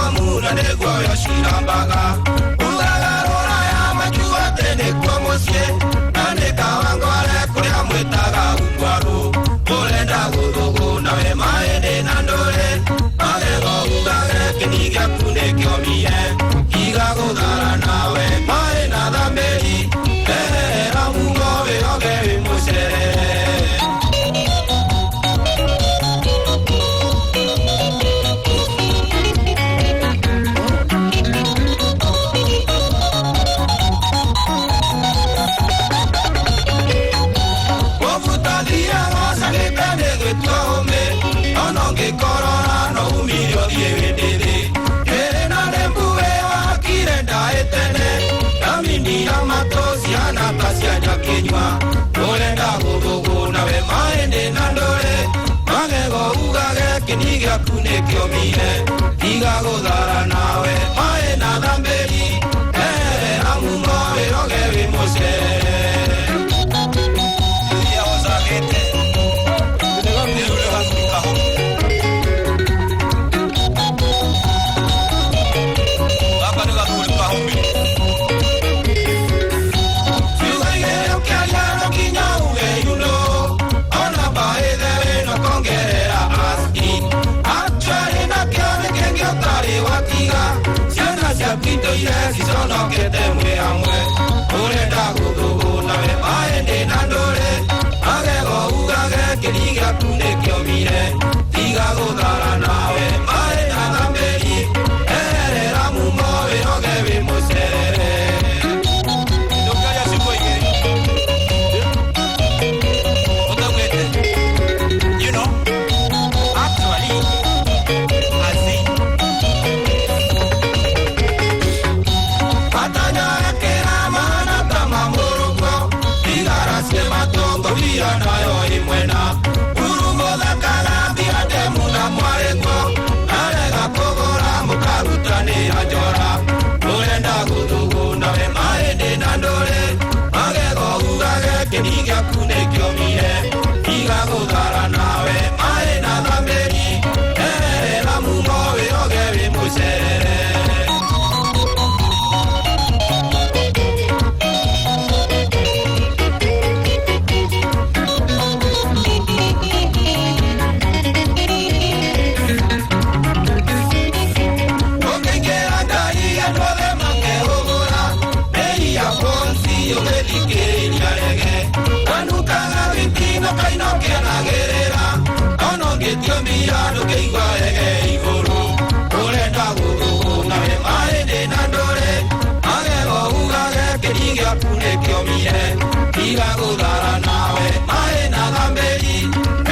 bomu na nĩguo yo cirambaga. Ugaga rũraya makiuga atĩ nĩkuo mũciĩ, na nĩ Kawangware kũrĩa mwĩtaga Ungwarũ. Ũrenda gũthũgũna we maĩndĩ na ndũrĩ, magego ugage kĩni gĩaku nĩkĩomire. Tiga gũthara nawe maĩ na thamĩri, eherera mumo wĩoge wĩ mũcerere. Ũbutathiaga cagĩte nĩ gwĩtua ũmĩ, ona ũngĩkorora no umire ũthiĩ wĩndĩthĩ. Ĩrĩ na nĩ mbuĩ wakire ndaĩ tene, ndamini ya matũ cihana ta cia njakĩnyua. Ũrenda gũthũgũna we maĩndĩ na ndũrĩ, magego ugage kĩni gĩaku nĩkĩomire. Tiga gũthara nawe maĩ na thambĩri, eherera mumo wĩroge wĩ mũcerere. Iria ũcagĩte, rĩu nĩ gathuri kahũthũ. Gaka nĩ gathuri kahũthũ. Ciugo igĩrĩ ũkĩaria no nginya uge you know. Ona by the way no kongerera as in. Actually nakĩo nĩ kĩngĩ ũtarĩ watiga. Ciana ciaku itũire ciconokete mwĩ hamwe. Ũrenda gũthũgũna we maĩndĩ na ndũrĩ, magego ugage kĩni gĩaku nĩkĩomire. Tiga gũthara nawe maĩ na thambĩri, eherera mumo wĩroge wĩ mũcerere. Ndũkaria ciugo igĩrĩ ũtaugĩte you know, actually, as in. Matanya ekĩra mahana ta ma mũrũguo, thigara ciĩ matũ ngũbia nayo ĩ mwena. Ngurumo thakaga mbia ndemu na mwarĩguo, arega kũgũra mũkarutanĩra njora. Ũrenda gũthũgũna we maĩndĩ na ndũrĩ, magego ugage kĩni gĩaku nĩkĩomire. Tiga gũthara nawe maĩ na thamĩri, eherera mumo wĩroge wĩ mũcerere. Ũkĩingĩra ngari andũ othe makehũgũra, mĩri ya bonsi ũgĩthikĩrĩria rege. Wanukaga thiti na kaino kĩanagĩrĩra, ona ũngĩtio mbia ndũngĩigua rege igũrũ. Ũrenda gũthũgũna we maĩndĩ na ndũrĩ, magego ugage kĩni gĩaku nĩkĩomire. Tiga gũthara nawe maĩ na thambĩri,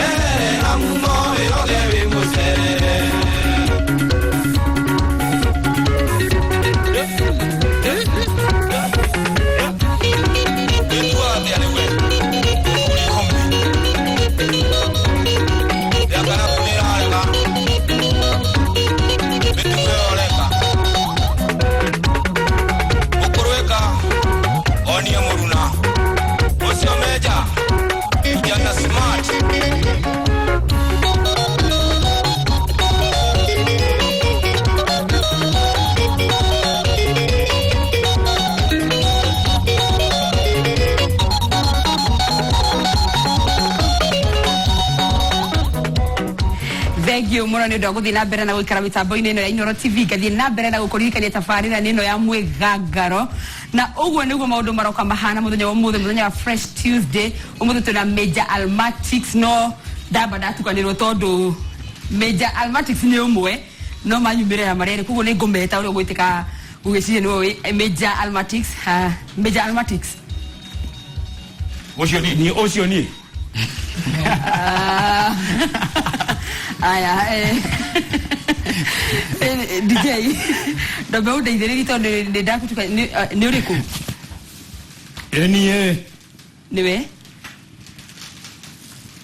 eherera mumo wĩroge wĩ mũcerere. Wĩtua atĩa rĩu we? Ũrĩ homie. Mĩaka yaku nĩ ĩrarega. Mĩtugo ĩyo ũreka. Ũkũrũ ĩka, onie mũruna. Ũcio menja, kijana smart. Thengiũ mũno nĩ ũndũ wa gũthiĩ na mbere na gũikara mĩtambo-inĩ ĩno ya Inooro TV. Ngathiĩ na mbere na gũkũririkania tabarĩra nĩ ĩno ya mwĩgangaro, na ũguo nĩguo maũndũ maroka mahana mũthenya wa ũmũthĩ, mũthenya wa Fresh Tuesday. Ũmũthĩ twĩna Major Almatics, no ndamba ndatukanĩrwo tondũ Major Almatics nĩ ũmwe no manyumĩrĩra marĩa erĩ, koguo nĩ ngũmeta ũrĩa ũgwĩtĩka gũgĩciria nĩwe Major Almatics. Major Almatics. Ũcio ni ũcio ni. Ah. Aya, DJ ndombe ũndeithĩrĩrie tondũ nĩ ndakutuka nĩ ũrĩkũ? Ĩ niĩ. Nĩwe?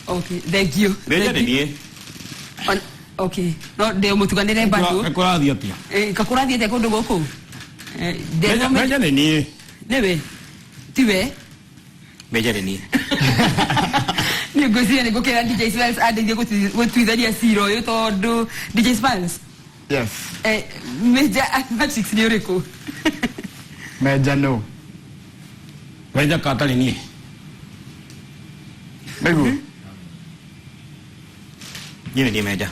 Okay, thank you. Major nĩ niĩ. Okay, no ndĩ mũtukanĩre bado. Kũrathiĩ atĩa? Kakũrathiĩ atĩa kũndũ gũkũ? Major nĩ niĩ. Nĩwe? Tiwe? Major nĩ niĩ. Nĩ ngwĩciria nĩ ngũkĩra DJ Smiles andeithie gũtuithania cira ũyũ tondũ DJ Smiles. Yes. Major Almatics nĩ ũrĩkũ? Meja no. Meja katarĩ niĩ. Nĩguo. Niĩ nĩ niĩ Meja.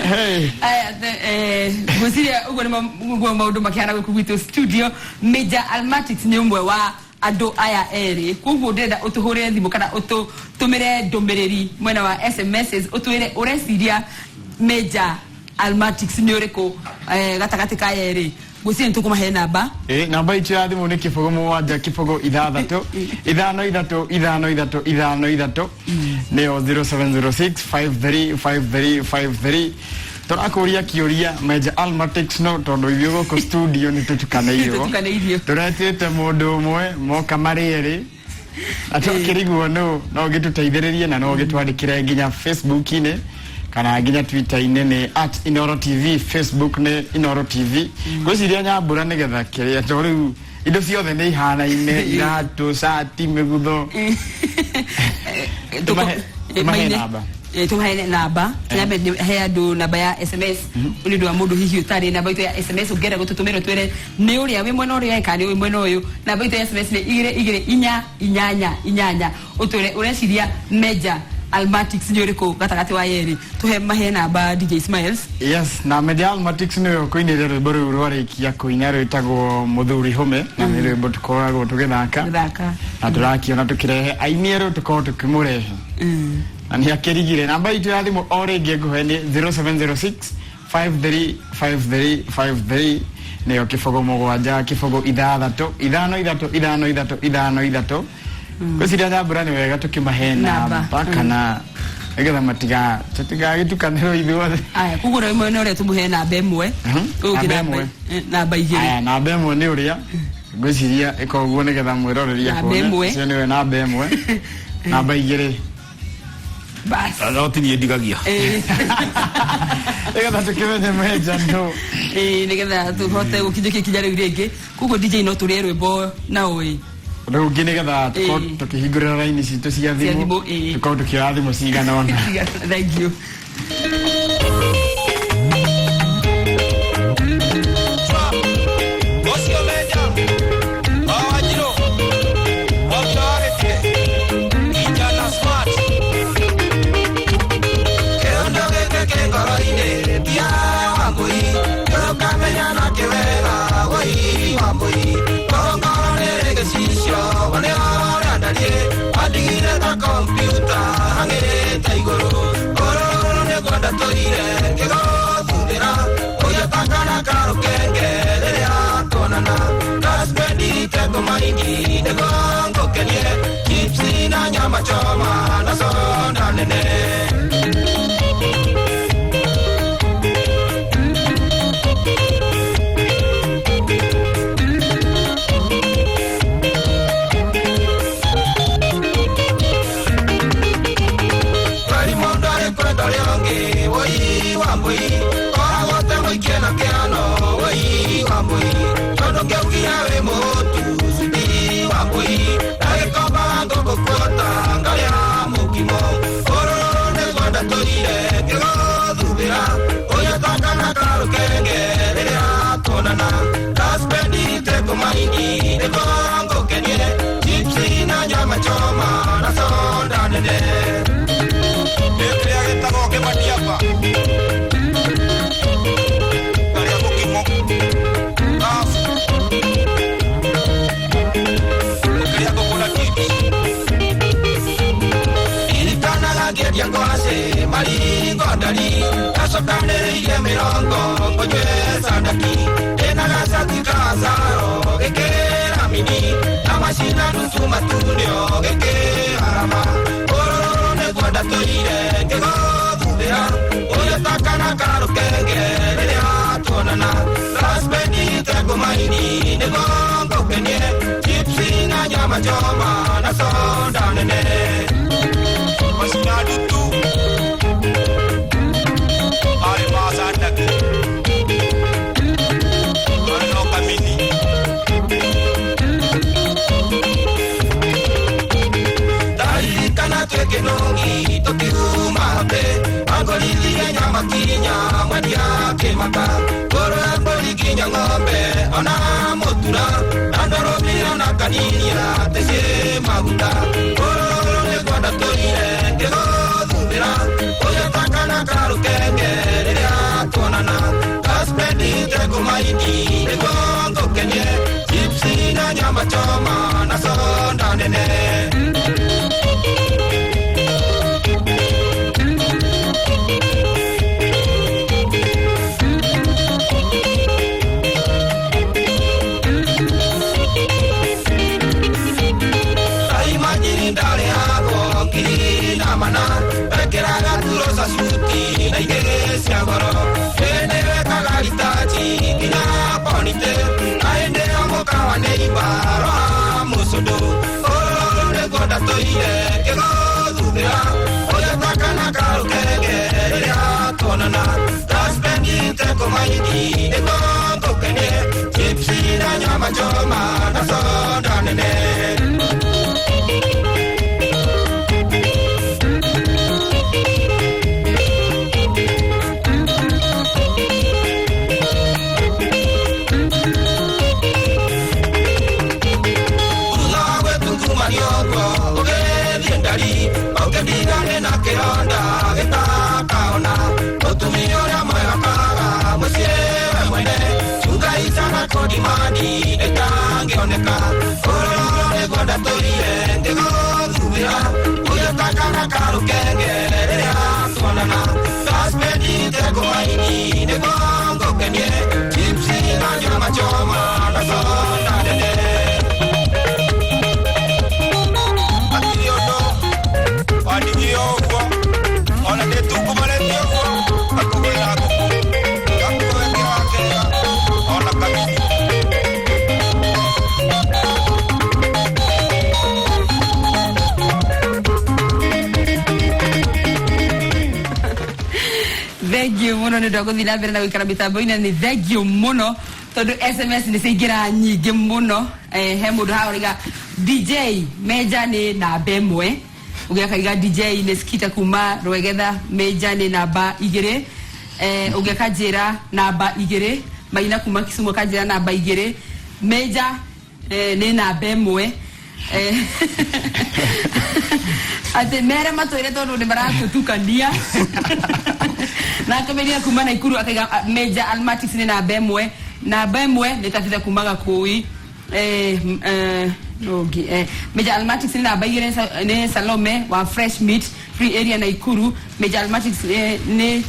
Hey. Aya, ngwĩciria ũguo nĩ ũguo maũndũ makĩhana gũkũ gwitũ studio. Major Almatics nĩ ũmwe wa andũ aya erĩ, koguo ndĩrenda ũtũhũrĩre thimũ kana ũtũtũmĩre ndũmĩrĩri mwena wa SMS, ũtwĩre ũreciria Major Almatics nĩ ũrĩkũ gatagatĩ ka aya erĩ. Ngwĩciria nĩ tũkũmahe namba. Ĩ, namba itũ ya thimũ nĩ 0 7 0 6 5 3 5 3 5 3, nĩyo 0706 5353 53. Tũrakũria kĩũria, Meja Almatics no, tondũ ithuĩ gũkũ studio nĩ tũtukanĩirwo. Tũtukanĩirio. Tũretĩte mũndũ ũmwe moka marĩ erĩ na twakĩriguo nũ no ũgĩtũteithĩrĩrie na no ũgĩtwandĩkĩre nginya Facebook-inĩ kana nginya Twitter-inĩ nĩ @InoroTV, Facebook nĩ Inoro TV. Ngwĩciria Nyambura nĩgetha kĩrĩa, to rĩu indo ciothe nĩ ihanaine, iratũ, cati, mĩgutho. Tũmahe namba. Tũmahe namba. Nyambe he andũ namba ya SMS nĩ ũndũ wa mũndũ hihi ũtarĩ namba itũ ya SMS, ũngĩenda gũtũtũmĩra ũtwĩre nĩ ũrĩa wĩ mwena ũrĩa kana nĩ wĩ mwena ũyũ. Namba itũ ya SMS nĩ 22488. Ũtwĩre ũreciria Major Almatics nĩ ũrĩkũ gatagatĩ wa yerĩ. Tũhe mahe namba, DJ Smiles. Yes, na Meja Almatics nĩwe ũkũinĩre rwĩmbo rũu rwarĩkia kũina rwĩtagwo Mũthuri Hũme, na nĩ rwĩmbo tũkoragwo tũgĩthaka Gũthaka. Na tũrakiona tũkĩrehe aini erũ, tũkorwo tũkĩmũrehe na nĩ akĩrigire. Namba itũ ya thimũ o rĩngĩ ngũhe nĩ 0706 535353, nĩyo 0 7 0 6 5 3 5 3 5 3. Ngwĩciria Nyambura nĩ wega tũkĩmahe Namba. namba kana nĩgetha matiga tũtigagĩtukanĩrwo ithuothe. Aya, koguo ũrĩa wĩ mwena ũrĩa tũmũhe namba 1. Ũyũ ũngĩ Namba 1. Namba 2. Aya, namba 1 nĩ ũrĩa ngwĩciria ĩka ũguo nĩgetha mwĩroreri Namba akone. 1. Ũcio nĩwe namba 1. Namba 2. Bas. No ti niĩ ndigagia. Nĩgetha tũkĩmenye Meja nũ. Ĩĩ, nĩgetha tũhote gũkinyũkia ikinya rĩu rĩngĩ. Koguo DJ, no tũrĩe rwĩmbo nao ĩ? Rĩu ũngĩ nĩgetha tũkorwo tũkĩhingũrĩra raini citũ cia Cia thimũ, thimũ, ĩĩ. tũkorwo tũkĩoya thimũ cigana ũna. Thank you. Ũcio Meja o Wanjirũ ũcio wa gĩtige kijana smart, kĩũndũ gĩkĩ kĩ ngoro-inĩ tia Wambũi, ũkamenya nake wega woi Wambũi, ngoro nĩ gĩcicio nĩ ũrĩa ndariĩ, andigire ta kompiuta hang'ĩrĩte igũrũ, ũrũrũ nĩguo ndatũire ngĩgũthurĩra, ũgĩta kana karũkenge rĩrĩa tuonana, ndaspendite ngũmaingi nĩguo ngũkenie, chipsi na nyama choma na soda nene. Kweri mũndũ arĩ kwenda ũrĩa ũngĩ woi Wambũi, koragwo te mũikie na kĩano woi Wambũi, tondũ ngĩaugire wĩ mũhũtu cuti Wambũi, ndagĩkomba ngũkũ kuota ngarĩa mũkimo, ũrũrũ nĩguo ndatũire ngĩgũthubĩra, ũyũ kana karũkenge rĩrĩa tuonana, ndaspendite ngũmaingi nĩguo ngũkenie, chipsi na nyama choma na soda nene. Kĩrĩa gĩtagwo kĩmaniaba karĩa mũkimo arabu ũkĩrĩa ngũkũ na chips, ririkanaga ngĩendia ngwacĩ maringo ndari, ndacokanĩrĩirie mĩrongo ngũnyue candaki, ndĩna gacati ka caro gĩkĩra mini na macina nuthu matunio gĩkĩharama, ũrũrũ nĩguo ndatũire ngĩgũthuthĩra, ũyũ ta kana karũkenge rĩrĩa tuonana, ndaspendite ngũmaini nĩguo ngũkenie, chipsi na nyama choma na soda nene, macina ndutu arĩ macandaki arĩ no kamini. Ndaririkana twĩ kĩnũthia. Tũkiuma thĩ angũrithirie nyama kinya mwendia kĩmaka ngũrwe mbũri nginya ng'ombe ona mũtura na ndorũmire ona kanini atĩ ciĩ maguta ũrũrũ nĩguo ndatũrire ngĩgũthuthĩra ũyũ ta kana karũkenge rĩrĩa tuonana gaspendite ngũmaini nĩguo ngũkenie chipsi na nyama choma na soda nene. Imagine ndari hagwo ngiri na mana ekĩraga turoca cuti na ingĩ cia goro hĩndĩ wekaga ritaji nginya ponite na hĩndĩ ĩyo mũkawa nĩ ibaro ha mũcũndũ ũrũrũ nĩguo ndatũire ngĩgũthuthĩra ũyũ ta kana karũkenge rĩrĩa tuonana ndaspendite kũmaini nĩguo ngũkenie chipsi na nyama choma na soda nene. Ũkĩndigane na kĩronda gĩtakaona mũtumia ũrĩa mwega kaga mũciĩ we mwene cunga icana kũndimandi ĩtangĩoneka ũrũrũ nĩguo ndatũrire ngĩgũthuthĩra ũyũ ta kana karũkenge rĩrĩa tuonana ndaspendite ngũmaini nĩguo ngũkenie chipsi na nyama choma na soda nene. Wandigie ũguo ona ndĩtungumanĩtie ũguo ngakũgũrĩra ngũkũ ngakũgekĩra kĩrĩa ona kanini. Thank you muno nĩ ũndũ wa gũthiĩ na mbere na gũikara mĩtambo-inĩ nĩ thank you mũno tondũ SMS nĩ ciaingĩra nyingĩ mũno. He mũndũ haha ũraiga DJ Meja nĩ namba ĩmwe ũngĩ akaiga DJ nĩ Skita kuma Rwegetha Meja nĩ namba 2 ũngĩ akanjĩra namba 2 Maina kuma Kisumu akanjĩra namba 2 Meja nĩ namba 1 atĩ mere matwĩre tondũ nĩ maratũtukania na akameria kuma Naikuru akaiga Meja Almatics nĩ namba 1 namba 1 nĩ Tabitha kuma Gakũi Meja Almatics nĩ namba 2 nĩ Salome wa Fresh Meat Free Area Naikuru. Meja Almatics nĩ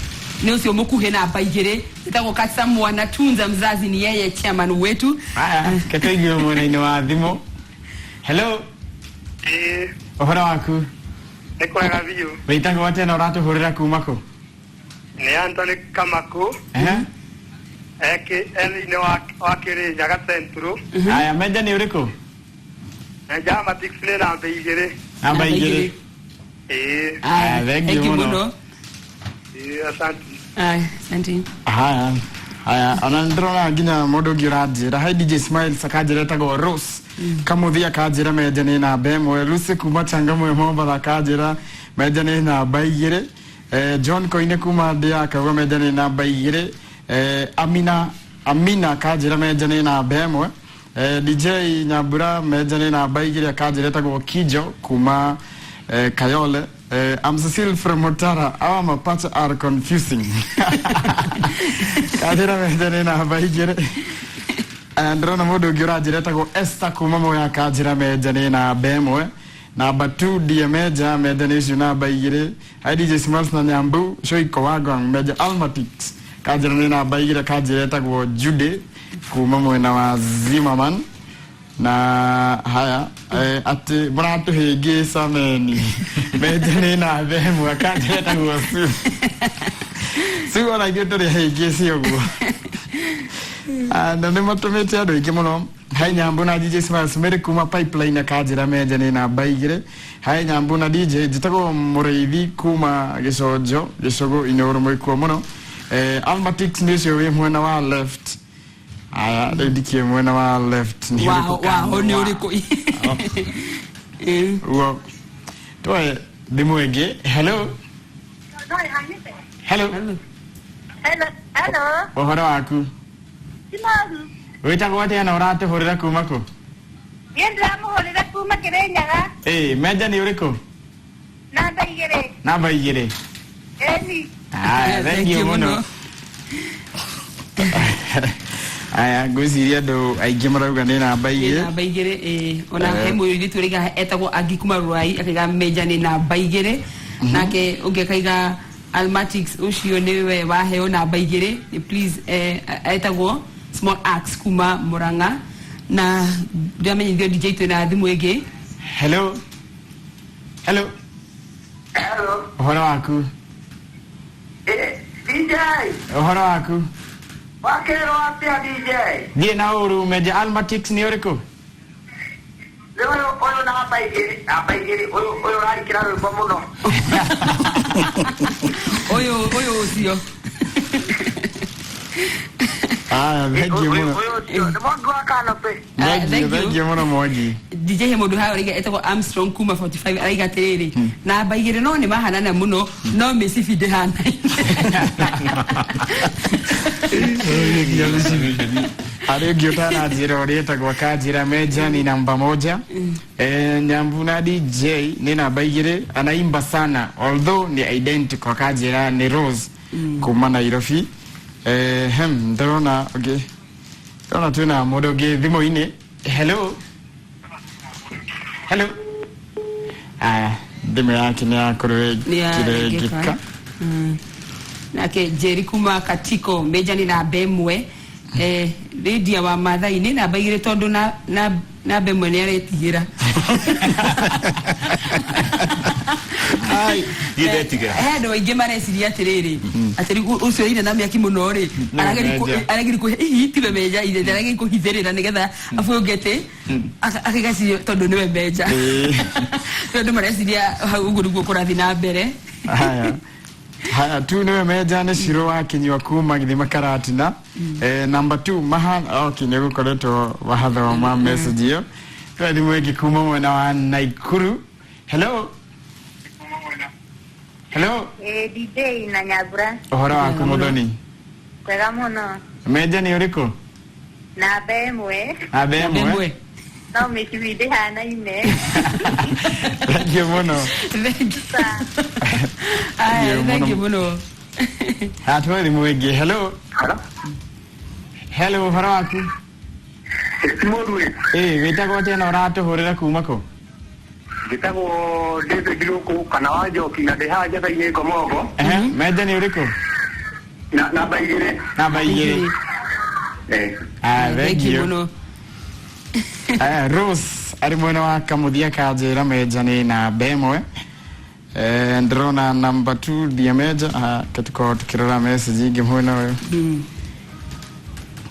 ũcio mũkuhĩ namba 2 ĩtagwo Katsa Mwana Tunza mzazi ni yeye chairman wetu. Haya ketũigue mwena-inĩ wa thimũ. Hello. Ũhoro waku? Nĩ kwega biũ. Wĩtagwo atĩa na ũratũhũrĩra kuma kũ? Nĩ Anthony Kamaku. Eke wa Kĩrĩnyaga Central. Haya Meja nĩ ũrĩkũ? Meja Almatics nĩ namba 2. Namba 2. Ĩĩ. Haya, thank you mũno. Ĩĩ, asante. Haya, asante. Haya. Haya, ona ndĩrona nginya mũndũ ũngĩ ũranjĩra hi DJ Smiles akanjĩra etagwo Rose Kamuthi akanjĩra Meja nĩ namba 1 Lucy kuma Changamwe Mombatha akanjĩra Meja nĩ namba 2 John Koine kuma Ndĩa akauga Meja nĩ namba 2 Amina akanjĩra Meja nĩ namba 1 DJ Nyambura Meja nĩ namba 2 akanjĩra etagwo Kijo kuma Kayole. I'm Cecile from Mutara. Our mapacha are confusing. Kanjĩra Meja nĩ namba 2. Ndĩrona mũndũ ũngĩ ũranjĩra etagwo Esther kuma Mwea akanjĩra Meja nĩ namba 1. Namba 2 ndiye Meja, Meja nĩ ũcio namba 2. Hi DJ Smiles na Nyambu, Shoiko Wagwang, Meja Almatics. Kanjĩra nĩ namba 2 akanjĩra etagwo Judy kuma mwena wa Zimmerman. Na haya atĩ mũratũhĩngĩca meni Meja nĩ namba 1 akanjĩra etagwo Sue. Sue ona ithuĩ tũrĩ ahĩngĩci ũguo. Na nĩ matũmĩte andũ aingĩ mũno. Hai Nyambu na DJ Smiles Mary kuma Pipeline akanjĩra Meja nĩ namba 2. Hai Nyambu na DJ njĩtagwo Mũrĩithi kuma Gĩconjo Gĩcũgũ Inooro mũikuo mũno. Almatics nĩ ũcio wĩ mwena wa left. Aya rĩu ndikĩũĩ mwena wa left nĩ ũrĩkũ kana Waho nĩ wa- ũrĩkũ? Ũguo. Twoe Thimũ ĩngĩ. Hello. Hello. Hello, hello. Ũhoro waku? Timoru. Wĩtagwo atĩa na ũratũhũrĩra kuma kũ? Niĩ ndĩramũhũrĩra kuma Kĩrĩnyaga. Ĩĩ, menja nĩ ũrĩkũ? Namba 2. Namba 2. Ĩni. Haya, thank you mũno. Aya, ngwĩciria andũ aingĩ marauga nĩ namba Nĩ 2. namba 2, ĩĩ. Ona he mũirĩtu ũraiga etagwo Angi kuma Ruai, akaiga Meja nĩ namba 2. Nake ũngĩ akaiga Almatics ũcio nĩwe waheo namba 2. Nĩ please, etagwo Small Axe kuma Murang'a. Na ndĩramenyithio DJ twĩna thimũ ĩngĩ. Hello. Hello. Hello. Ũhoro waku? DJ. Ũhoro waku? Wakerwo atĩa DJ? Thiĩ na ũru. Meja Almatics nĩ ũrĩkũ? Nĩ ũyũ, ũyũ namba 2, namba 2, ũyũ, ũyũ ũrarikĩra rwĩmbo mũno. Ũyũ, ũyũ ũcio. Aya, thank you Ũyũ, mũno. ũyũ ũcio. Nĩ Mwangi wa Canopy. Thank you, Thank you. thank you mũno Mwangi. DJ he mũndũ haha ũraiga etagwo Armstrong kuma 45 araiga atĩrĩrĩ, namba 2 no nĩ mahanana mũno, no mĩcibi ndĩhanaine. Harĩ ũngĩ ũtaranjĩra ũrĩa etagwo akanjĩra Meja ni namba 1. Nyambu na DJ nĩ namba 2, anaimba sana although ni identical, akanjĩra nĩ Rose kuma Nairobi. Ndĩrona ũngĩ, ndĩrona twĩna mũndũ ũngĩ thimũ-inĩ. Hello. Hello. Aya, thimũ yake nĩ yakorwo Nĩ ĩkĩrengeka. yarengeka. Nake Njeri kuma Katiko, Meja nĩ namba 1. Lydia wa Mathai nĩ namba 2 tondũ namba 1 nĩ aretigĩra. Ai, niĩ ndetigĩra. He andũ aingĩ mareciria atĩrĩrĩ, atĩ rĩu ũcio ina na mĩaki mũno rĩ, Nĩ Meja. arageria hihi tiwe Meja, ithe arageria kũhithĩrĩra nĩgetha abuũnge atĩ akĩgaciria tondũ nĩwe Meja. Rĩu andũ mareciria hau ũguo nĩguo kũrathiĩ na mbere. Haya. Haya, tu niwe Meja nĩ Shiro wa Kinyua kuma Gĩthima Karatina. Namba 2 maha, okay, nĩ gũkoretwo wahathoma message ĩyo. Twĩ thimũ ĩngĩ kuma mwena wa Naikuru. Hello. Hello. DJ na Nyambura. Ũhoro waku Mũthoni? Kwega mũno. Meja nĩ ũrĩkũ? Namba 1. Namba Namba 1. 1. No mĩcibi ndĩhanaine. Thank you mũno. Thank you. Aya, Thank you thank you mũno. mũno. Haya, twĩ thimũ ĩngĩ. Hello. Hello. Hello, ũhoro waku? Timoru. Wĩtagwo atĩa na ũratũhũrĩra kuma kũ? Njĩtagwo David Rũkũ kana wa Njoki na ndĩ haha Njatha-inĩ Ngomongo. Meja nĩ ũrĩkũ? Na namba 2. Namba 2. Aya, Thank thank you you. mũno. Rose arĩ mwena wa Kamuthia kanjĩra Meja nĩ namba 1. Ndĩrona namba 2 ndia Meja. Ke tũkorwo tũkĩrora message ingĩ mwena ũyũ.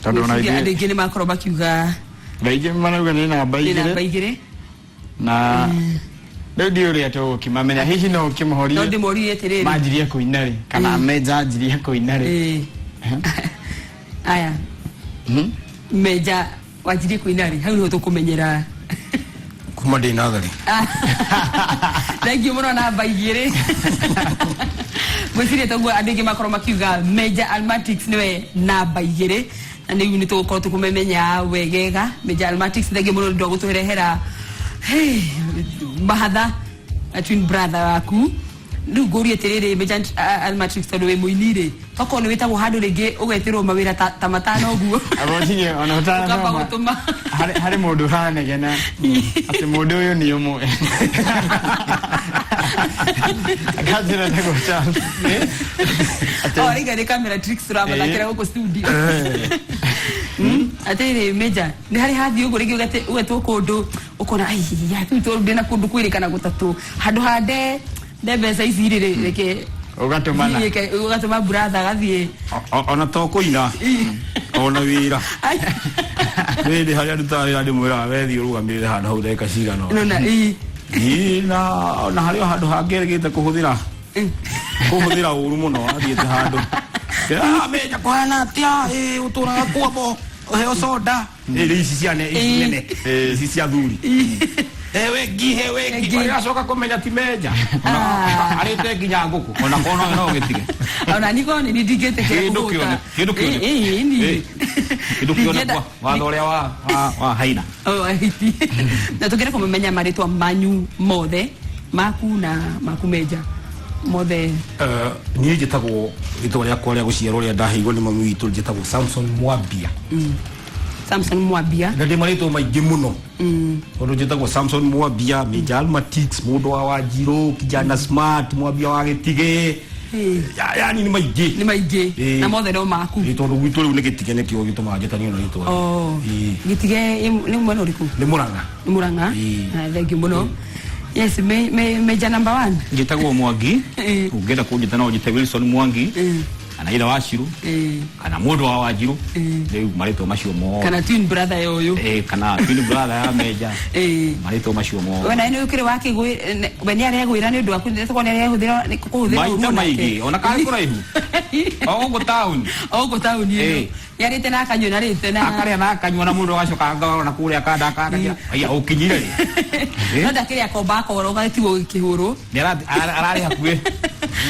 Tondũ ona Ngwĩciria andũ ithuĩ aingĩ nĩ makorwo makiuga aingĩ marauga nĩ namba nĩ namba 2. 2. Na rĩu ndiũĩ ũrĩa tũgũkĩmamenya, hihi no ũkĩmũhorie? No ndĩmoririe atĩrĩrĩ. Manjirie kũina rĩ, kana Meja anjirie kũina rĩ? Aya. Meja wanjirie kũina rĩ, hau nĩho tũkũmenyera. Kuma ndĩ natharĩ. Thank you mũno namba 2. Ngwĩciria toguo andũ aingĩ makorwo makiuga Meja Almatics nĩwe namba 2. Na rĩu nĩ tũgũkorwo tũkũmemenya wegega. Meja Almatics, thank you mũno nĩ ũndũ wa gũtũrehera, hey, mahatha na twin brother waku. Rĩu ngũrie atĩrĩrĩ, Meja Almatics, tondũ wĩ mũini rĩ, tokorwo nĩ wĩtagwo handũ rĩngĩ ũgetĩrwo mawĩra ta matano ũguo. Abotinye, ona ũtanathoma. Ũkamba gũtũma. Harĩ mũndũ ũranegena atĩ mũndũ ũyũ nĩ ũmwe. Akanjĩra etagwo Charles. Atĩ- O, rĩu nĩ camera tricks tũramathakĩra gũkũ studio. Atĩrĩrĩ, Meja, nĩ harĩ hathiĩ ũguo rĩngĩ ũgetwo kũndũ ũkona, ai, ya, rĩu tondũ ndĩna kũndũ kwĩrĩ kana gũtatũ, handũ ha nde mbeca ici rĩ, reke Ũgatũmana. Thiĩ ũgatũma brother agathiĩ. Ona to kũina, ona wĩra. Niĩ ndĩ harĩa ndutaga wĩra, ndĩmwĩraga we thiĩ ũrũgamĩrĩre handũ hau ndagĩka cigana ũna. Nona, ii. Ii, na ona harĩ o handũ hangĩ erĩgĩte kũhũthĩra ũru mũno, athiĩte handũ. Meja kũhana atĩa? Ũtũraga kwamo, ũheo soda. Rĩu ici cia ici nene, ici cia thuri. Hewe ngi, hewe ngi. Ngi. Agacoka kũmenya ti menja. Ah. Arĩte nginya ngũkũ. Ona korwo no gĩtige. Ona niko nĩ ndingĩtĩkĩra Kĩndũ kũhũta. kĩone, kĩndũ kĩone. Ĩ, ĩ, ni. Ĩ, kĩndũ kĩone Ndingĩenda- kwa watho ũrĩa wa haina. Oh, ahiti. Na tũngĩenda kũmenya marĩtwa manyu mothe, maku na maku Meja mothe. Niĩ njĩtagwo rĩtwa rĩakwa rĩa gũciarwo rĩa ndaheirwo nĩ mami witũ, njĩtagwo Samson Mwambia. Samson Mwambia. Na ndĩ marĩtwa maingĩ mũno tondũ njĩtagwo Samson Mwambia, Major Almatix, mũndũ wa Wanjirũ, kijana smart, Mwambia wa Gĩtigĩ. Yani nĩ maingĩ. Nĩ maingĩ. Ĩ. Na mothe no maku. Ĩ, tondũ gwitũ rĩu nĩ Gĩtige, nĩkĩo gĩtũmaga njĩtanio na rĩtwa. Oh. Ĩ. Gĩtige nĩ mwena ũrĩkũ? Nĩ Mũrang'a. Nĩ Mũrang'a. Ĩ. Ah, thank you mũno. Yes, Major number one. Njĩtagwo Mwangi. Ĩ. Ũngĩenda kũnjĩta no njĩte Wilson Mwangi. Ĩ. Kana ithe wa Ciru. Ĩ. Kana mũndũ wa Wanjirũ. Ĩ. Rĩu marĩtwa macio mothe. Kana twin brother ya ũyũ. Ĩ, kana twin brother ya Meja. Ĩ. Marĩtwa macio mothe. We nawe nĩ ũkĩrĩ wakĩgwĩ we nĩ aregwĩra nĩ ũndũ waku, nĩ nĩ arehũthĩra nĩ kũhũthĩra Maita ũru nake. maingĩ, ona karĩ kũraihu. O gũkũ taũni. O gũkũ taũni ĩno. Ĩ. Nĩarĩte na akanyua na arĩte na Akarĩa na akanyua na mũndũ agacoka akagora na kũrĩa kanda akakira. Aya ũkinyire rĩ? No ndakĩrĩ akomba akoro gagĩtigwo gĩkĩhũrwo. Nĩ ararĩ hakuhĩ.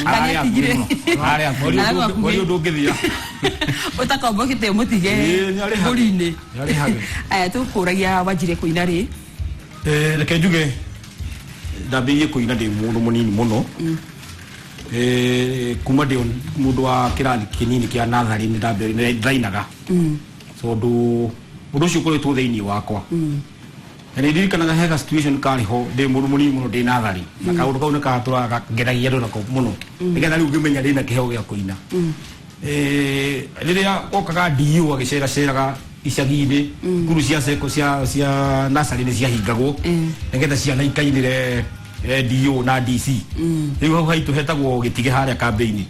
Ararĩ hakuhĩ Atigire. mũno. Ararĩ hakuhĩ. Ararĩ hakuhĩ. Wari ũndũ ũngĩthira. Ũtakombokĩte mũtige Ĩ, nĩ arĩ hakuhĩ. mbũri-inĩ. Nĩ arĩ hakuhĩ. Aya, tũkũragia wanjire kũina rĩ? Reke njuge ndambĩrĩirie kũina ndĩ mũndũ mũnini mũno. Kuma ndĩ mũndũ wa kĩrathi kĩnini kĩa natharĩ nĩ ndambĩrĩirie ndainaga tondũ ũndũ ũcio ũkoretwo thĩinĩ wakwa. Na nĩ ndirikanaga he ga situation karĩ ho ndĩ mũndũ mũnini mũno ndĩ natharĩ, na kaũndũ kau nĩ katũraga ngenagia andũ nako mũno nĩgetha rĩu ngĩmenya ndĩna kĩheo gĩa kũina. Rĩrĩa okaga DU agĩceraceraga icagi-inĩ, cukuru cia seko cia nursery nĩ ciahingagwo nĩgetha ciana ikainĩre DO na DC. Rĩu hau haitũ hetagwo Gĩtige harĩa kambĩ-inĩ.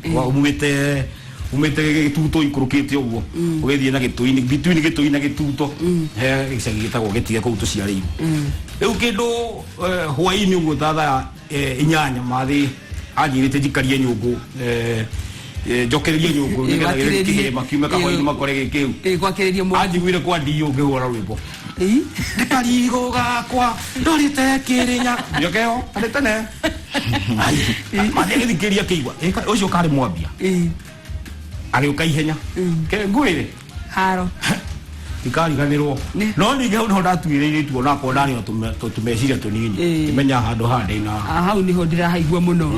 Umĩte Gĩtuto ikũrũkĩte ũguo ũgĩthiĩ na Gĩtũi-inĩ, between Gĩtũi na Gĩtuto he gĩcagi gĩtagwo Gĩtige kũu tũciarĩirwo. Rĩu kĩndũ hwaĩ-inĩ ũguo ta thaa 8 mathĩ anjĩrĩte njikarie nyũngũ, njokererie nyũngũ nĩgetha Gwakĩrĩrie. kĩhĩma kiume kahwainĩ makore gĩkĩu. Ĩ, gwakĩrĩrie mwaki. Anjiguire kwa DO ngĩhũra rwĩmbo. Ĩ. Ndĩkarigo gakwa ndorĩte Kĩrĩnya njokeho arĩ tene. Ai, mathĩ agĩthikĩrĩria akĩigua, "Ĩ, ũcio karĩ Mwambia." Ĩ. Agĩũka ihenya. Ke ngwĩre. Haro. Ndikariganĩrwo. Nĩ. No ningĩ hau nĩho ndatuĩrĩire itua onakorwo ndarĩ na tũmeciria tũnini. Ĩ. Ngĩmenya handũ haha ndĩna. Ah, hau nĩho ndĩrahaigua mũno.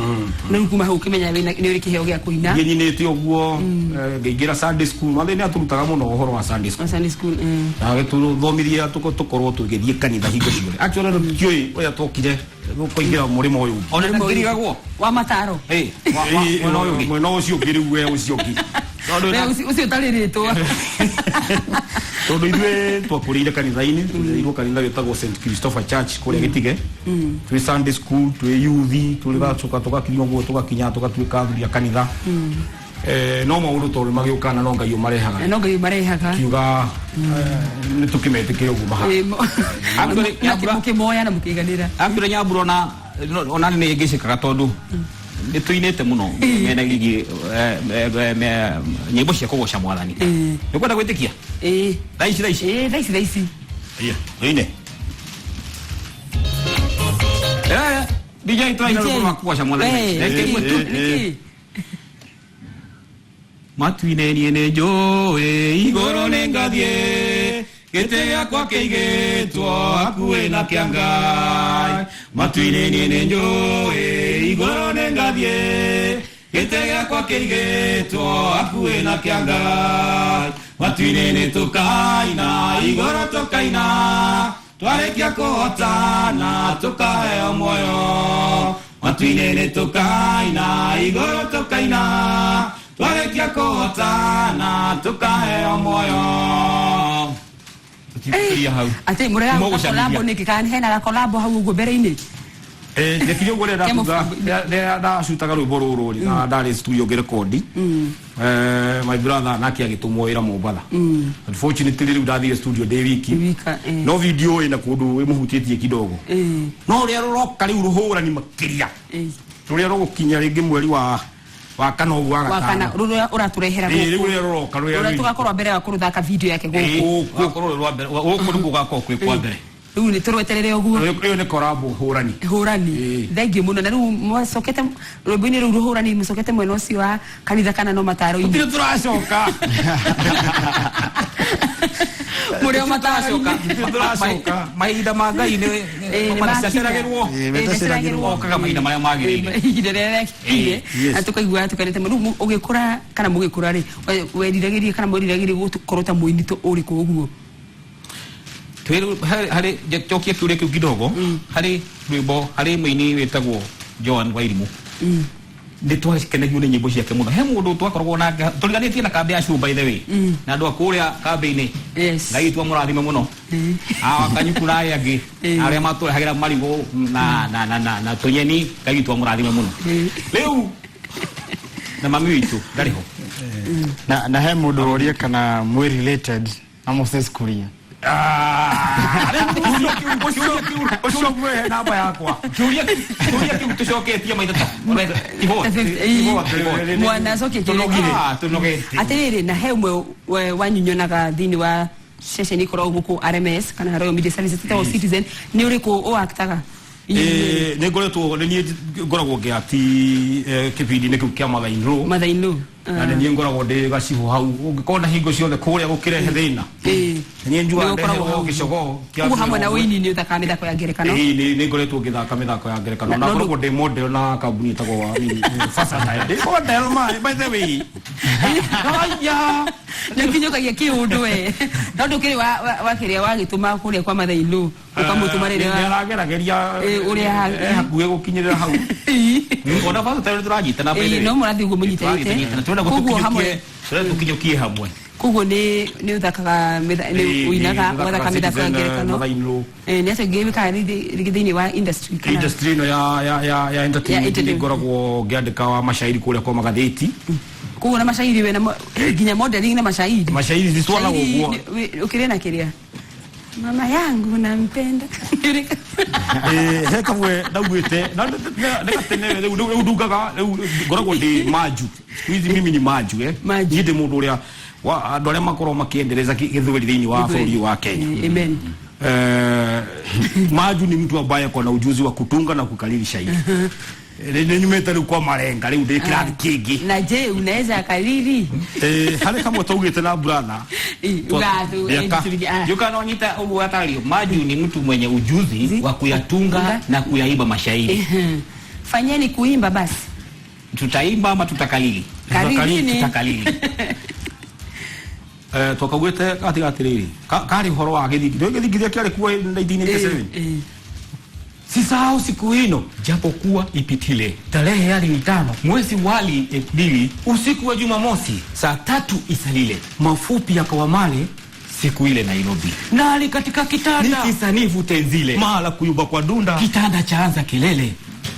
Rĩu kuma hau ũkĩmenya nĩ ũrĩ kĩheo gĩa kũina. Niĩ nyinĩte ũguo, ngĩingĩra Sunday school. Mathĩ nĩ atũrutaga mũno ũhoro wa Sunday school. Sunday school. Na agĩtũthomithia tũkorwo tũgĩthiĩ kanitha hingo ciothe. Actually tũtiũĩ ũrĩa twokire kũingĩra mũrĩmo ũyũ ũngĩ. Ona ndakĩrigagwo. Wa mataro. Ĩ, mwena ũyũ ũngĩ. Mwena ũcio ũngĩ rĩu we ũcio ũngĩ. Tondũ We ũcio ũtarĩ rĩtwa. Tondũ ithuĩ twakũrĩire kanitha-inĩ, tũrereirwo kanitha wĩtagwo St Christopher Church kũrĩa Gĩtige. Twĩ Sunday school, twĩ youth, tũgacoka tũgakinya ũguo tũgakinya tũgatuĩka athuri a kanitha. No maũndũ tondũ magĩũkana no Ngai ũmarehaga. No Ngai ũmarehaga. Kiuga, nĩ tũkĩmetĩkĩre ũguo mahana. Ĩ, Actually, Nyambura- mũkĩmoya na mũkĩiganĩra. Actually Nyambura ona nĩ ngĩcĩkaga tondũ nĩ tũinĩte mũno mena gigi, nyĩmbo cia kũgoca mwathani. Nĩ kwenda gwĩtĩkia? Ĩ. Thaa ici, thaa ici. Ĩ, thaa ici, thaa ici. Iya, ine. DJ tũraina DJ. rwĩmbo rwa kũgoca mwathani. We, Reke nĩkĩ? ĩmwe tu. Nĩkĩ? Matu-inĩ niĩ nĩ njũĩ, igũrũ nĩ ngathiĩ, gĩtĩ gĩakwa kĩigĩtwo hakuhĩ na kĩa Ngai. Matu-inĩ niĩ nĩ njũĩ, igũrũ nĩ ngathiĩ, gĩtĩ gĩakwa kĩigĩtwo hakuhĩ na kĩa Ngai. Matu-inĩ nĩ tũkaina, igũrũ tũkaina, twarĩkia kũhotana tũkaheo muoyo. Matu-inĩ nĩ tũkaina, igũrũ tũkaina, twarĩkia kũhotana tũkaheo muoyo. Tũtigũkĩria hau. Atĩ mũrega Kuma gũcamithia. collabo nĩkĩ? Kana hena ga collabo hau ũguo mbere-inĩ? Njekire ũguo rĩrĩa Kemo rĩrĩa ndacutaga rwĩmbo rũrũ rĩ, na ndarĩ studio ngĩrekondi. My brother nake agĩtũmwo wĩra Mombatha. Unfortunately rĩu ndathire studio ndĩ wiki. Ndĩ wika, eh. No video ĩna kũndũ ĩmũhutĩtie kidogo. No rũrĩa rũroka rĩu rũhũrani makĩria. Rũrĩa rũgũkinya rĩngĩ mweri wa kana ũguo wa Wa kana, gatano. rũrĩa ũratũrehera Ĩ, rĩu gũkũ. rũrĩa rũroka, rũrĩa Rũrĩa rwĩ- tũgakorwo mbere wa kũrũthaka video yake gũkũ. Ĩ, Gũkũ. Gũgakorwo rwĩ rwa mbere, gũkũ nĩguo gũgakorwo kwĩ kwa mbere. Rĩu nĩ tũrweterere ũguo. Ĩyo nĩ korabo hũrani. Hũrani. Ĩĩ. Thengiũ mũno. Na rĩu mwacokete rwĩmbo-inĩ rũu rũhũrani, mũcokete mwena ũcio wa kanitha kana no mataro-inĩ? Tũtirĩ tũracoka. Mũrĩ o mataro-inĩ? Tũtirĩ tũracoka. Mahinda ma Ngai nĩ Ĩĩ, nĩ maceragĩrwo. Ĩĩ, mataciragĩrwo. Okaga mahinda marĩa magĩrĩire. Ihinda rĩrĩa rĩakinyire. Yes. Na tũkaigua tũkenete mũno. Rĩu ũgĩkũra kana mũgĩkũra rĩ, weriragĩria kana mweriragĩria gũkorwo ta mũini ũrĩkũ ũguo? Harĩ njokie kĩũria kĩu kidogo, harĩ rwĩmbo, harĩ mũini wĩtagwo Joan Wairimu, nĩ twakenagio nĩ nyĩmbo ciake mũno. He mũndũ twakoragwo nake tũriganĩtie na kambĩ ya show, by the way, na andũ a kũrĩa kambĩ-inĩ, Ngai witũ amũrathime mũno, awa Kanyuku na arĩa angĩ arĩa matũrehagĩra marigũ na tũnyeni. Ngai witũ amũrathime mũno. Rĩu na mami witũ ndarĩ ho. Na he mũndũ woria kana mwĩ related na Moses Kuria. Ũcio mwĩhe namba yakwa. Kĩũria kĩu tũcoketie maita ta Mwana acokie kĩũria kĩu. Ah, tũnogete. Atĩrĩrĩ, na he ũmwe wanyu nyonaga thĩinĩ wa ceceni ikoragwo gũkũ RMS kana Royal Media Services ĩtagwo Citizen, nĩ ũrĩkũ ũaktaga? Nĩ ngoretwo, nĩ niĩ ngoragwo ngĩati kĩbindi-inĩ kĩu kĩa Mother in Law. Mother in Law. Na nĩ niĩ ngoragwo ndĩ gacibũ hau, ũngĩkorwo na hingo ciothe kũrĩa gũkĩrehe thĩna, nĩ niĩ njugaga Nĩwe ũkoragwo ndeherwo hau. gĩcogoo kĩa Koguo hamwe na mĩrongo. ũini nĩ ũthakaga mĩthako ya ngerekano? Ĩĩ, nĩ ngoretwo ngĩthaka mĩthako ya ngerekano na no ngoragwo ndĩ model na kambuni ĩtagwo wa nini, Versatile. Ndĩ model ma, by the way. Aya. Nĩ ũkinyũkagia kĩũndũ we, no ndũkĩrĩ wa kĩrĩa wagĩtũma kũrĩa kwa Mother in Law, ũkamũtũma Nĩ rĩrĩa aragerageria. Ũrĩa hakuhĩ gũkinyĩrĩra hau. Ona bado tayari turanyitana. Ĩĩ, no mũrathiĩ ũguo mũnyitanĩte. Turenda Koguo hamwe turenda tũkinyũkie hamwe. Koguo nĩ ũthakaga nĩ ũinaga, ũgathaka mĩthako ya ngerekano. Mother in Law. Nĩ atĩa ũngĩ wĩkaga rĩngĩ thĩinĩ wa industry kana Industry ĩno ya entertainment? Entertainment. Nĩ ngoragwo ngĩandĩka wa mashairi kũrĩa kwa magathĩti. Koguo na macairi we na nginya modeling na macairi? Mashairi zitwanaga Shairi ũguo. Ũkĩrĩ na kĩrĩa mama yangu nampenda. He kamwe ndaugĩte na nĩ gatene. Rĩu ndungaga, rĩu ngoragwo ndĩ manju. Siku hizi mimi ni manju, eh. Manju. Niĩ ndĩ mũndũ ũrĩa wa andũ arĩa makoragwo makĩendeleza gĩthweri thĩinĩ wa bũrũri wa Kenya. Amen. Manju ni mtu ambaye ako na ujuzi wa kutunga na kukariri shairi. Nĩ nyumĩte rĩu kwa marenga, rĩu ndĩ kĩrathi kĩngĩ. Na je, unaweza kariri? Harĩ kamwe taugĩte na brother. Miaka. Joka naonyita ũguo atario Maju ni mtu mwenye ujuzi wa kuyatunga na kuyaimba mashairi. Fanyeni kuimba basi. Tutaimba ama tutakalili? Karirini. Tutakalili. Twakaugĩte gatiga atĩrĩrĩ, karĩ ũhoro wa gĩthingithia, gĩthingithia kĩarĩ kuo 1987. Sisahau siku hino japokuwa ipitile, tarehe yali ni 5 mwezi wali Aprili, usiku wa Jumamosi saa 3 isalile, mafupi yakawamale siku ile Nairobi, nali katika kitanda nikisanifu tenzile, mala kuyumba kwa dunda, kitanda chaanza kelele,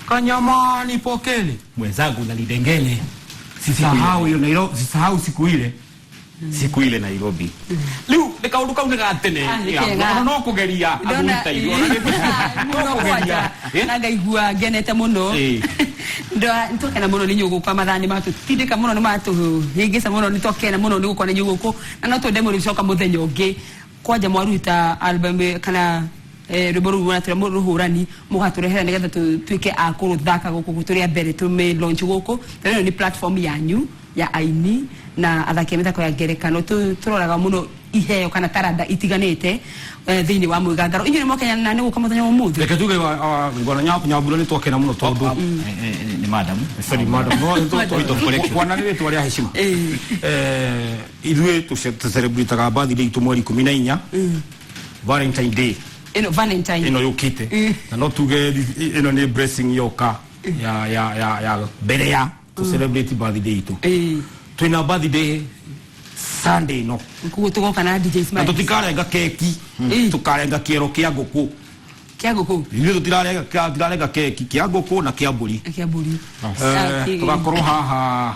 kanyamani pokele mwenzangu nalidengele. Sisahau hiyo Nairobi, sisahau siku ile. Siku ile Nairobi. Rĩu nĩ kaũndũ kau nĩ ga tene. Ah, nĩ kega. Ona no kũgeria Ndona athuri ta ithuĩ, ona mũno no kũgeria. kwanja na ngaigua ngenete mũno. Nĩtwakena mũno nĩ inyuĩ gũka, mathaa nĩ matũtindĩka mũno, nĩ matũhĩngĩca mũno. Nĩ twakena mũno nĩ gũkorwo na inyuĩ gũkũ, na no twende mũrĩcoka mũthenya ũngĩ kwanja mwaruta album kana rwĩmbo rũu mũratwĩra rũhũrani, mũgatũrehera nĩgetha tuĩke a kũrũthaka gũkũ tũrĩ a mbere, tũmĩ launch gũkũ, tondũ ĩno nĩ platform yanyu ya aini na athaki a mĩthako ya ngerekano. Tũroraga mũno iheo kana taranda itiganĩte thĩinĩ wa mwĩgangaro. Inyuĩ nĩ mwakenya na nĩ gũka mũthenya wa ũmũthĩ. Reke tuge bwana Nyambura nĩ twakena mũno tondũ Nĩ madam. Sorry madam, no Point of correction. bwana nĩ rĩtwa rĩa heshima. Ithuĩ tũcelebrataga birthday itũ mweri 14, Valentine Day. Ĩno Valentine ĩno yũkĩte, na no tuge ĩno nĩ blessing yoka ya mbere ya to celebrate birthday itũ. Twĩna birthday Sunday no. Koguo tũgoka na DJ Na Smile. tũtikarenga keki, tũkarenga kĩero kĩa ngũkũ. Kĩa ngũkũ. Ithuĩ tũtirarenga keki, kĩa ngũkũ na kĩa mbũri. Kĩa mbũri. Tũgakorwo haha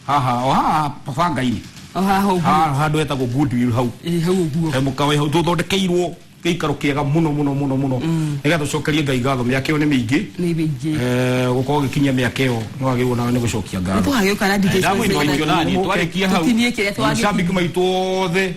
o haha banga-inĩ. O haha ũguo. Haha handũ hetagwo Goodwill hau. Hau ũguo. He mũkawa hau tũthondekeirwo gĩikaro kĩega mũno mũno mũno mũno, nĩgetha tũcokerie Ngai ngatho. Mĩaka ĩyo nĩ mĩingĩ. Nĩ mĩingĩ. Gũkorwo gĩkinyia mĩaka ĩyo nĩ wagĩrĩirwo nawe nĩ gũcokia ngatho. Tũgagĩũka na DJ Smile. Ndamũinũkia nani twarĩkia hau. Tũtinie kĩrĩa twagĩkinyia. Macambĩki maitũ othe.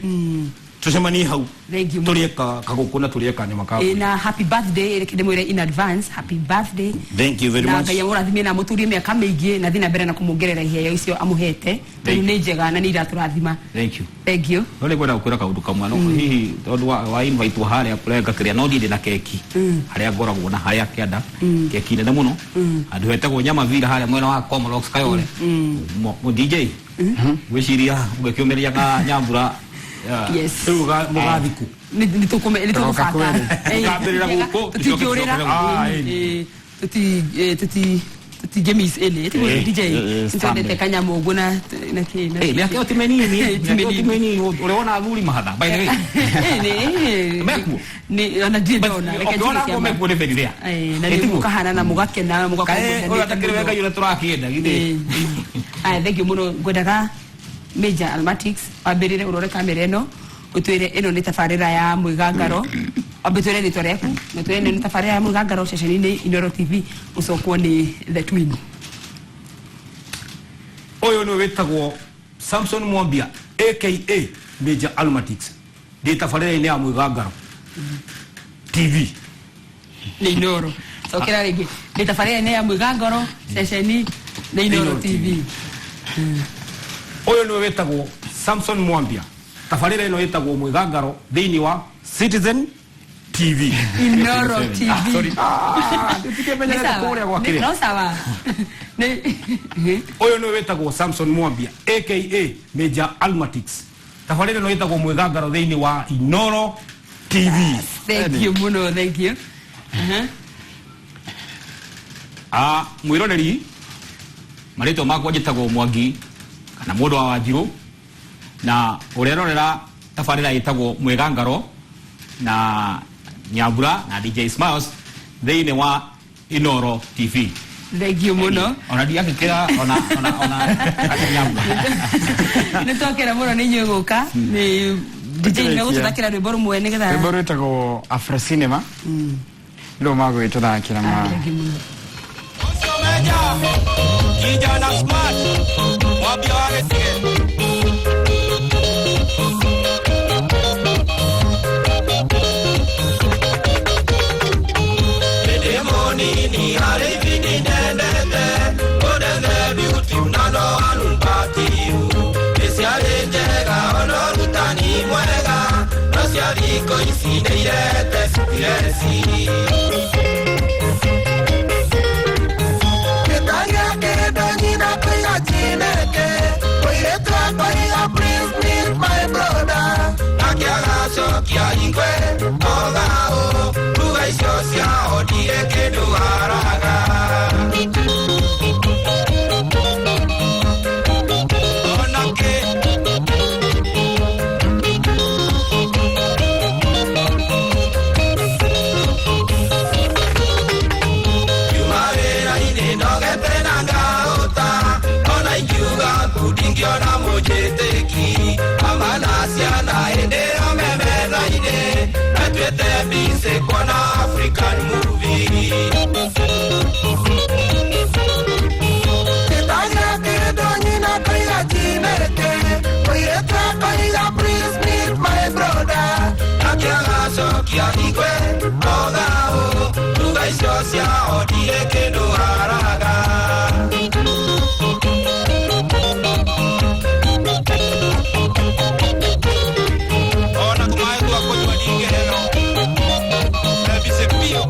Tucemanie hau. Thank you mũno. Tũrĩe kagũkũ na tũrĩe kanyama ka. Na happy birthday, reke ndĩmwĩre in advance happy birthday. Thank you very Na much. Ngai amũrathime na amũtũrie mĩaka mĩingĩ na thiĩ na mbere na kũmuongerera iheo icio amũhete, tondũ nĩ njega na nĩ iratũrathima. Thank you. Thank you. No nĩ ngwenda gũkwĩra kaũndũ kamwe, no hihi tondũ wa invite harĩa kũrenga kĩrĩa, no niĩ ndĩ na keki harĩa ngoragwo na harĩa kĩanda, keki nene mũno, handũ hetagwo Nyama Villa harĩa mwena wa Comlox Kayole. DJ, gwĩciria ũgĩkĩũmĩria ka Nyambura. Yeah. Yes. Rĩu mũgathiku. Nĩ Tũgoka tũgũbanga. kweri. Tũkambĩrĩra gũkũ, Tũtingĩũrĩra. tũcoke. Ah, ĩni. Tũtingĩmiss ĩnĩ tiguo? DJ, Sunday. nĩtwendete kanyamũ ũguo na kĩ na Eh, mĩaka ĩyo ti mĩnini. Ti Mĩaka ĩyo ti mĩnini. mĩnini. Ũrĩa wona athuri mahatha, by the way. Mekuo. Ona ndirĩ ndona, reke ũkĩona njuge nguo kĩama. mekuo nĩ very rare. Na nĩ Tiguo? mũkahana na mũgakena mũgakorwo Kaĩ ũrĩa mwendanĩte takĩrĩ mũno. wega ũrĩa tũrakĩenda githĩ. Aya, thank you mũno. Ngwendaga Major Almatics wambĩrĩre ũrore kamera ĩno, ũtwĩre ĩno nĩ tabarĩra ya mwĩgangaro. Wambe twĩre rĩtwa rĩaku na twĩre ĩno nĩ tabarĩra ya mwĩgangaro ceceni-inĩ Inoro TV, ũcokwo nĩ The Twin. Ũyũ nĩwe wĩtagwo Samson Mwambia aka Major Almatics, ndĩ tabarĩra-inĩ ya mwĩgangaro TV. Nĩ Inoro. Cokera rĩngĩ, nĩ tabarĩra-inĩ ya mwĩgangaro ceceni nĩ Inoro Inoro TV. Ũyũ nĩwe wĩtagwo Samson Mwambia, tabarĩra ĩno ĩtagwo mwĩgangaro thĩinĩ wa Citizen TV. Inoro TV. Ah, sorry. Ah, ndikĩmenyerete Nĩ sawa. kũrĩa gwa kĩrĩa. No sawa. Ũyũ nĩwe wĩtagwo Samson Mwambia aka Major Almatics, tabarĩra ĩno ĩtagwo mwĩgangaro thĩinĩ wa Inoro TV. Thank you mũno, thank you. Ah, mwĩroreri, marĩtwa makwa njĩtagwo Mwangi kana mũndũ wa Wanjirũ, na ũrerorera tabarĩra ĩtagwo mwĩgangaro na Nyambura na DJ Smiles thĩinĩ wa Inoro TV. Thank you mũno. Ona ndiakĩkĩra ona Nyambura. Nĩ twakena mũno nĩ inyuĩ gũka. Nĩ DJ nĩ gũtũthakĩra rwĩmbo rũmwe nĩgetha Rwĩmbo rwĩtagwo Afro Cinema rĩu magwĩtũthakĩra ma. Thank you mũno. Ũcio Meja, kijana smart, mwambia wa gĩcige. Ndĩ mũnini harĩ ibindi ndendete, ũndethe beauty na no anumbatiyu. Nĩ ciarĩ njega ona ũrutani mwega, no cia thikũ ici nĩ irehete stress. Gĩtagia kĩndũ nyina kũiga Chineke, mũirĩtu akũiga please meet my brother. Nake agacokia igwe oga ũ, ruga icio ciao ndirĩ kĩndũ haraga. Onake Yuma wĩra-inĩ nogete na ngaũta, ona ingiuga ku ndingĩona mũnjĩtĩki. Mama na ciana hĩndĩ ĩyo me metha-inĩ, metuĩte busy kuona African movie. Gĩtagia kĩndũ nyina kũiga Chineke, mũirĩtu akũiga please meet my brother. Nake agacokia igwe oga ũ, ruga icio ciao ndirĩ kĩndũ haraga. Ona tũmaĩ twa kũnyua ndingĩheo, mebicĩ biũ.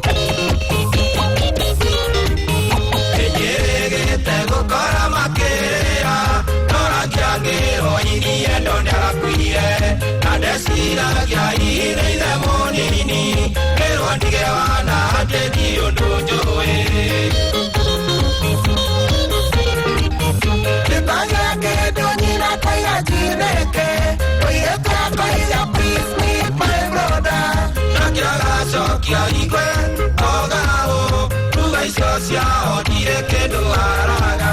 Ĩnjĩrĩgĩte gũkora makĩrĩra, no irie ndo nĩarakuire, na ndeciragia hihi nĩ ithe mũnini, ĩrwo ndige wana atĩ ndi ũndũ njũĩ. Gĩtagia kĩndũ nyina kũiga Chineke, mũirĩtu akũiga please meet my brother. Nake agacokia igwe oga ũ, ruga icio ciao ndirĩ kĩndũ haraga.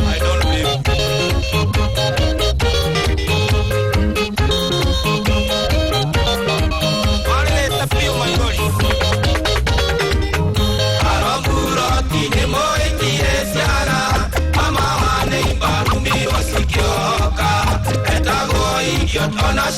I don't believe. Marĩrĩte biũ maithori. Ona